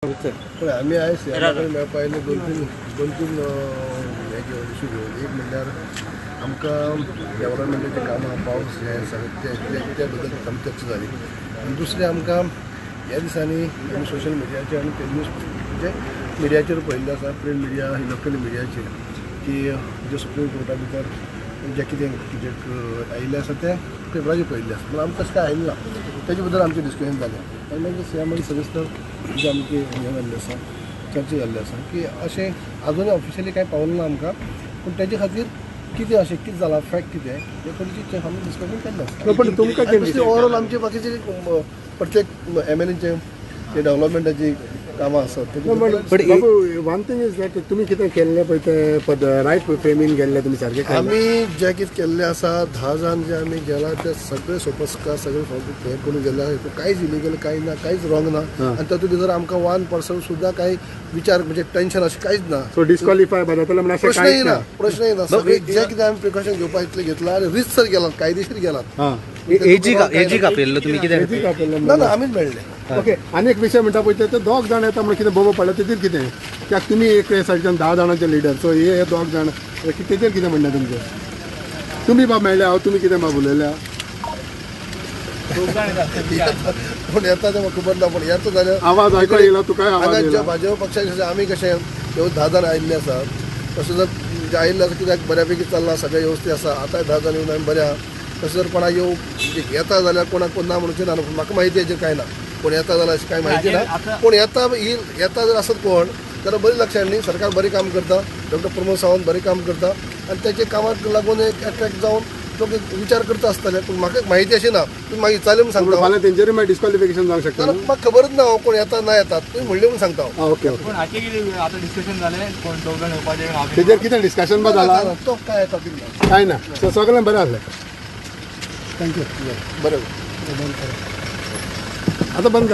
पण आमी आयज सीएमा कडेन मेळपा आयले दोन तीन हे घेवन, इशू घेवन. एक म्हणल्यार आमकां डेवलपमेंटाचीं कामां, पावस हे सगळें ते बद्दल आमची चर्चा जाली. आनी दुसरें, आमकां ह्या दिसांनी आमी सोशल मिडियाचेर आनी ते न्यूज म्हणजे मिडियाचेर पळयल्लें आसा, प्रिंट मिडिया, लोकल मिडियाचेर, की जे सुप्रीम कोर्टा भितर जें कितें जें आयिल्लें आसा तें पेपराचेर पळयल्लें आसा, पूण आमकां तशें कांय आयलें ना. तेजे बद्दल आमचें डिस्कशन जालें आनी मागीर सीएमान सविस्तर जे आमची हें जाल्लें आसा, चर्चा जाल्ली आसा की अशें आजुनूय ऑफिशियली कांय पावलें ना आमकां, पूण तेजे खातीर कितें अशें कितें जालां, फॅक्ट कितें हें थोडीशी आमी डिस्कशन केल्लें आसा. पण तुमकां आनी दुसरी ओवरऑल आमचे बाकीचे प्रत्येक एमएलएचे जे डेव्हलपमेंटाची कामां आसात तेजे बद्दल. बाबू, वन थिंग is that तुमी कितें केल्लें पळय तें फॉर the right फ्रेमीन गेल्ले तुमी सारकें केल्लें. आमी जे कितें केल्लें आसा, 10 जाण जे आमी गेला ते सगळे सोपस्कार, सगळे हे करून गेले. कांयच इलिगल कांय ना, कांयच रॉंग ना. आनी तातूंत भितर आमकां वन पर्सन सुद्दां कांय विचार म्हणजे टेन्शन अशें कांयच ना. सो डिस्क्वॉलिफाय जातलें म्हणून अशें प्रश्न कांयच येना. ना. प्रश्न येना. सगळे जे कितें आमी प्रिकॉशन घेवपा इतलें घेतलां आनी रितसर गेलात, कायदेशीर गेलात. एजीक आपयल्लो तुमी कित्याक? एजीक आपयल्लो. ना ना, आमीच मेळ्ळे. ओके, आनी एक विशय म्हणटा पळय, ते दोग जाण येता म्हणून कितें बोबो पडला, तेजेर कितें? कित्याक तुमी एक सायडच्यान 10 जाणांचे लिडर, सो हे दोग जाण, तेजेर कितें म्हणणें तुमचें? तुमी बाब मेळ्ळे हांव, तुमी कितें बाब उलयल्या? कोण येता तें म्हाका खबर ना, पूण येता जाल्यार आवाज आयको येयला तुका? आवाज हांगा येयला. भाजपा पक्षाचे आमी कशें ह्यो 10 जाण आयिल्ले आसा, तशें जर जे आयिल्ले आसा, कित्याक बऱ्यापैकी चल्लां सगळें, व्यवस्थीत आसा. आतां 10 जाण येवन आमी बरें आहा. तशें जर कोणाक येवं म्हणजे येता जाल्यार कोणाक कोण ना म्हणचें ना, पूण म्हाका म्हायती हेजेर कांय ना. कोण येता जाल्यार अशें कांय म्हायती ना. कोण येता येईल, येता जर आसत कोण जाल्यार बरी लक्षात न्ही, सरकार बरें काम करता, डॉक्टर प्रमोद सावंत बरें काम करता आनी तेच्या कामाक लागून एक एट्रेक्ट जावन लोक एक विचार करता आसतले, पूण म्हाका म्हायती अशी ना. तुमी मागीर विचारलें म्हूण सांगता हांव. फाल्यां तेंचेरूय मागीर डिस्क्वॉलिफिकेशन जावंक शकता. जाल्यार म्हाका खबरच ना हांव कोण येता ना येतात, तुमी म्हणलें म्हूण सांगता हांव. आं, ओके ओके. पूण हाचे कितें आतां डिस्कशन जालें, कोण दोग जाण येवपाचे? तेजेर कितें डिस्कशन बा जाला? तो काय येता तितलें. कांय ना. सो सगळें बरें आसलें, thank you. बरें. आतां बंद कर.